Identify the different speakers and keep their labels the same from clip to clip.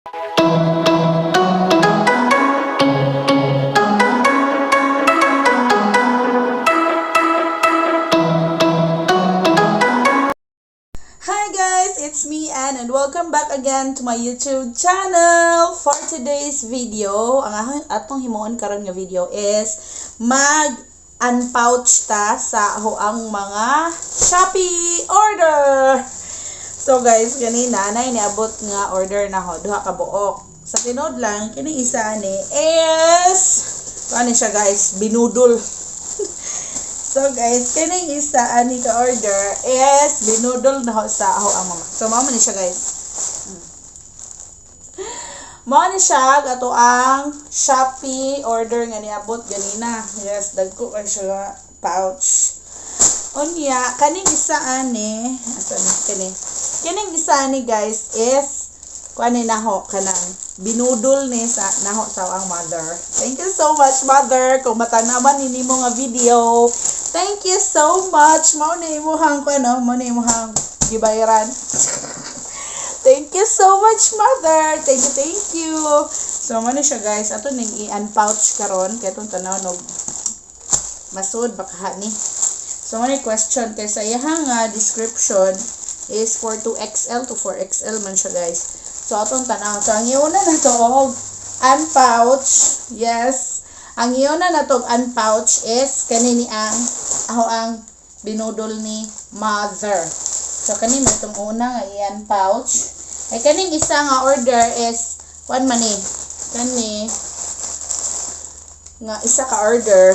Speaker 1: Hi guys, it's me, Anne, and welcome back again to my YouTube channel. For today's video, ang atong himuon karon nga video is mag unpouch ta sa ang mga Shopee order. So guys, ganina na iniabot nga order na ho, duha ka buok. Sa tinuod lang kini isa ani is ano siya, guys, binudol. So guys, kining isa ani ka order is binudol na ho sa aho ang mama. So mao man ni siya, guys. Mao ni siya ato ang Shopee order nga niabot ganina. Yes, dagko kay siya nga pouch. Unya, kaning isa ani, asa ni kani? Kining isa ani, guys, is kuan ni naho kanang binudol ni sa naho sa ang mother. Thank you so much, mother, kung matanaman ni nimo nga video. Thank you so much. Mao ni imuhang kuan no, mao ni imuhang gibayaran. Thank you so much, mother. Thank you, thank you. So mao ni siya, guys. Ato ning i-unpouch karon kay atong tanaw nog masud baka ni. So mao ni question kay sa iyahang nga description is for 2XL to 4XL man siya, guys. So atong tanaw. So ang iuna na to og unpouch. Yes. Ang iuna na to og unpouch is kani ni ang ako ang binudol ni mother. So kani man itong una nga i-unpouch. Ay, kaning isa nga order is kuan man ni. Kani nga isa ka order,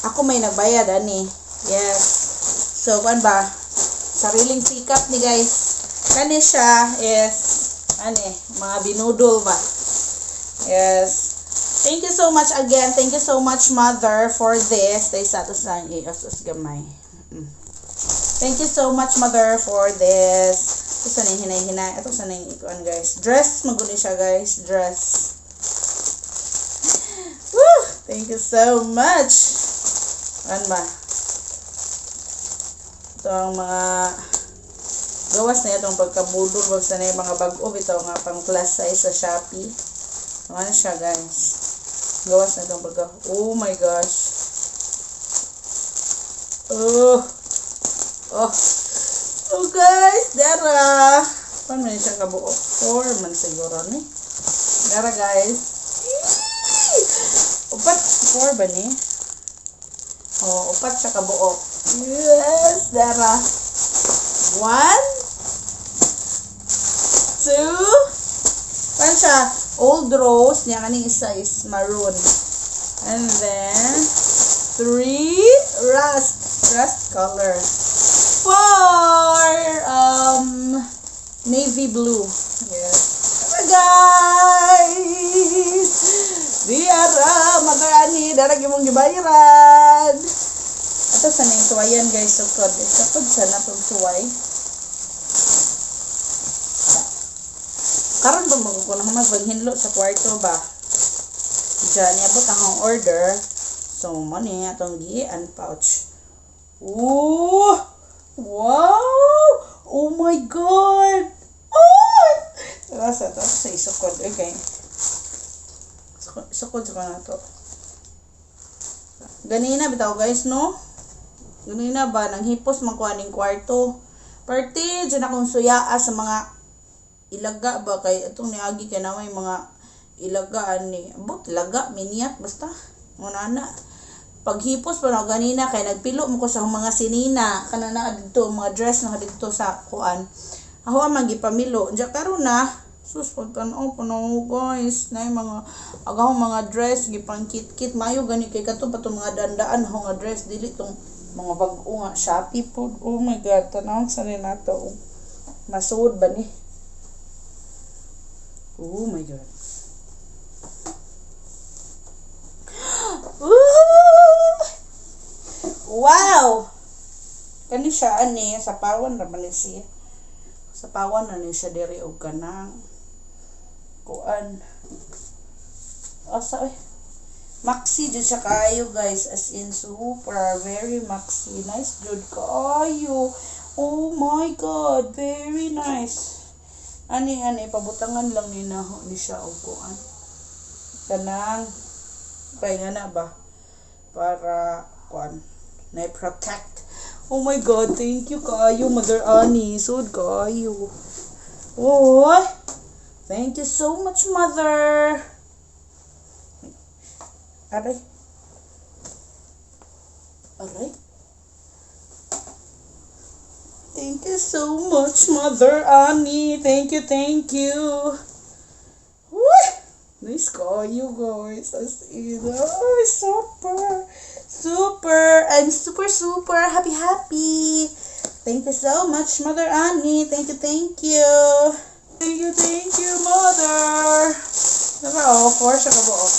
Speaker 1: ako may nagbayad ani. Yes. So kuan ba? Sariling sikap ni, guys. Kani siya is ani mga binudol ba. Yes. Thank you so much again. Thank you so much, mother, for this. Day sa ato sa ios gamay. Thank you so much, mother, for this. Ito sa ning hinay-hinay. Ito sa ning ikuan, guys. Dress maguni siya, guys. Dress. Woo! Thank you so much. Ano ba? Ito ang mga gawas na itong pagkabudol. Wag sa na yung mga bag-o. Ito nga pang plus size sa Shopee. Ano siya, guys? Gawas na itong pagka. Oh my gosh. Oh. Oh. Oh guys, dara. Paano man siya kabuo? Four man siguro ni. Dara, guys. Eee! Upat, four ba ni? Oh, upat siya kabuok. Yes, dara. One, two, pan siya? Old rose, niya kaning isa is maroon. And then, three, rust, rust color. Four, navy blue. Yes. Tara, guys! Diara, mother ani, dara gimong gibayaran. Ato sa ning suwayan, guys, sukod. Sukod sa na pag suway. Karon ba magkukuha na magpaghinlo sa kwarto ba? Diyan, niabot akong order. So, money atong gi-unpouch. Ooh! Wow! Oh my God! Oh! Tara sa to sa isukod. Okay. Sukod, sukod sa na to. Ganina bitaw, guys, no? Ganina ba nang hipos man ko aning kwarto. Parte dyan akong suyaa sa mga ilaga ba kay atong niagi kay na may mga ilaga ani. Abot ilaga miniat basta. Muna na. Paghipos pa na ganina kay nagpilo mo ko sa akong mga sinina kana na didto mga dress na didto sa kuan. Ako ang magipamilo. Diya karon na sus pagtan-aw pa na, guys, na yung mga agahong mga dress gipang kit-kit mayo gani kay kato pa tong mga dandaan ako nga dress, dili tong mga bag-o nga Shopee pod. Oh my God, tanawon sa ni nato. Masuod ba ni? Oh my God. Ooh! Wow! Kani siya ani sa pawan ra man ni siya. Sa pawan na ni siya diri og kanang kuan. Asa oy? Maxi jud siya kaayo, guys, as in super very maxi. Nice jud kaayo. Oh my God, very nice. Ani ani pabutangan lang ni naho ni siya og kuan. Kanang kay nga na ba para kuan na protect. Oh my God, thank you kaayo, Mother Annie. Sud kaayo. Oh, thank you so much, Mother. Aray. Aray. Thank you so much, Mother Annie. Thank you, thank you. Woo! Nice kaayo, guys. As in, ay, super, super. I'm super, super happy, happy. Thank you so much, Mother Annie. Thank you, thank you. Thank you, thank you, Mother. Naka, oh, four siya kabuok.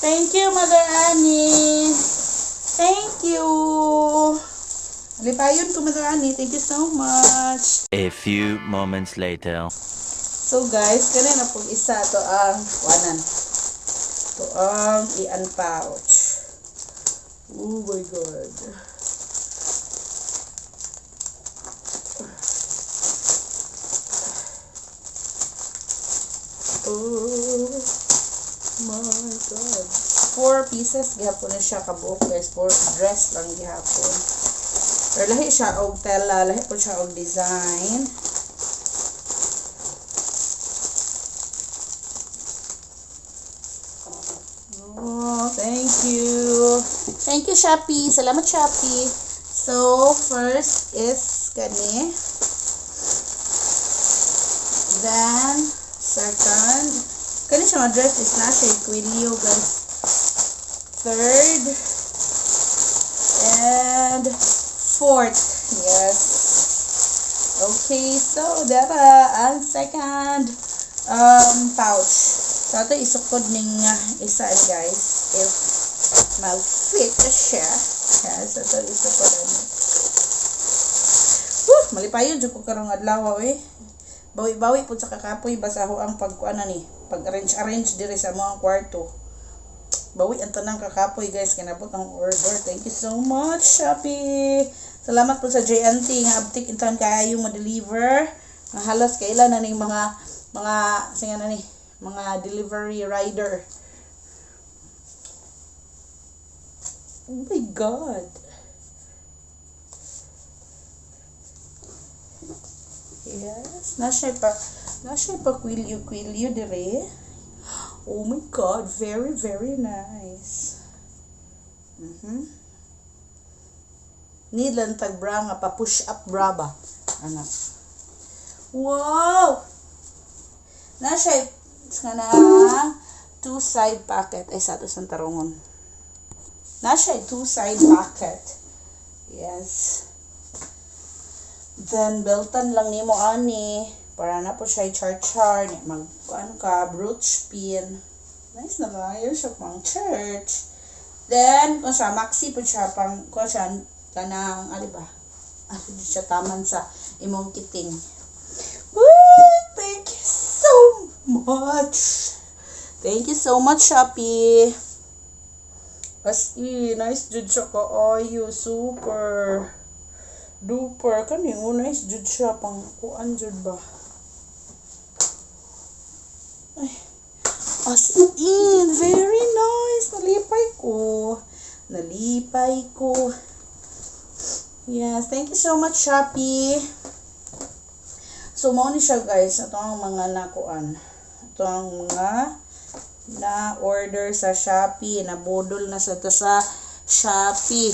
Speaker 1: Thank you, Mother Annie. Thank you. Lipayon ko, Mother Annie. Thank you so much.
Speaker 2: A few moments later.
Speaker 1: So guys, kani na pong isa to ang kuanan. To ang i-unpouch. Oh my God. Oh my God. Four pieces gihapon na siya kabuok, guys. Four dress lang gihapon. Pero lahi siya og tela, lahi po siya og design. Oh, thank you. Thank you, Shopee. Salamat, Shopee. So, first is kani. Then, second. Kani siya nga dress is na siya kwilyo, guys. Third. And fourth. Yes. Okay, so, dara ang second pouch. So, ito isukod ning isa, guys. If mag-fit siya. Yes, ito isukod ani. Woo! Malipayon jud ko karong adlaw eh. Bawi-bawi pud sa kakapoy basta ako ang pagkuan ni, pag-arrange-arrange diri sa among kwarto. Bawi ang tanang kakapoy, guys, kinabot ang order. Thank you so much, Shopee. Salamat po sa J&T nga abtik in time kaayo mo deliver. Nga halos kailan na ning mga singa na ni mga delivery rider. Oh my God. Yes, na siya pa kwilyo-kwilyo dire. Oh my God, very very nice. Need lang tag bra nga pa push up bra ba. Anak. Wow! Na siya nga na two side pocket ay sa ato sa tarungon. Na siya two side pocket. Yes. Then beltan lang nimo ani para na po siya char-char mag kuan ka brooch pin. Nice na kayo siya pang church. Then kung siya maxi po siya pang kuan siya kanang ali ba? Ali siya taman sa imong kiting. Woo! Thank you so much. Thank you so much, Shopee. As in, nice jud siya kaayo, super duper kani oh, nice jud siya pang kuan jud ba. Ay, as in, very nice. Nalipay ko. Nalipay ko. Yes, thank you so much, Shopee. So, mao ni siya, guys. Ito ang mga nakuan. Ito ang mga na-order sa Shopee. Nabudol na sa ito sa Shopee.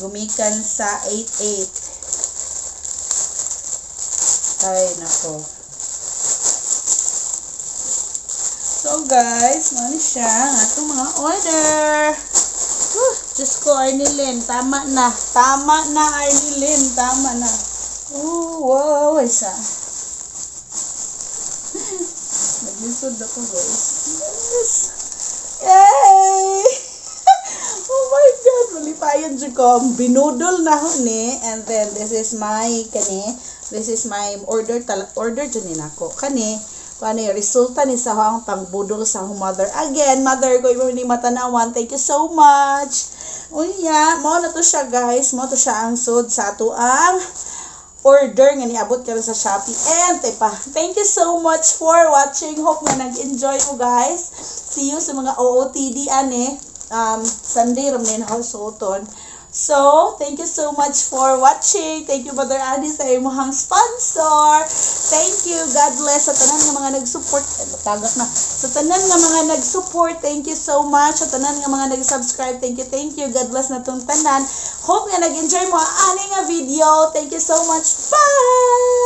Speaker 1: Gumikan sa 88. Ay, nako. So, guys, mao ni siya ang atong mga order. Whew, Diyos ko, Arnilyn, tama na. Tama na, Arnilyn. Tama na. Oh, wow, isa. Naglisod ako, guys. Yes! Yay! Oh my God! Malipayon dyan ko. Binudol na ho ni. And then, this is my, kani, this is my order, order dyan ni nako. Kani, kung ano yung resulta ni sa ang pangbudol sa akong mother. Again, mother ko, iba ni matanawan. Thank you so much. Unya, mao na to siya, guys. Mao to siya ang sud sa ato ang order nga niabot karon sa Shopee. And pa, thank you so much for watching. Hope nga nag-enjoy mo, guys. See you sa mga OOTD ane. Sunday ram din ako suoton. So, thank you so much for watching. Thank you, Mother Annie, sa imong sponsor. Thank you. God bless sa tanan nga mga nag-support. Ay, matagak na. Sa tanan nga mga nag-support, thank you so much. Sa tanan nga mga nag-subscribe, thank you, thank you. God bless na tong tanan. Hope nga nag-enjoy mo ani nga video. Thank you so much. Bye!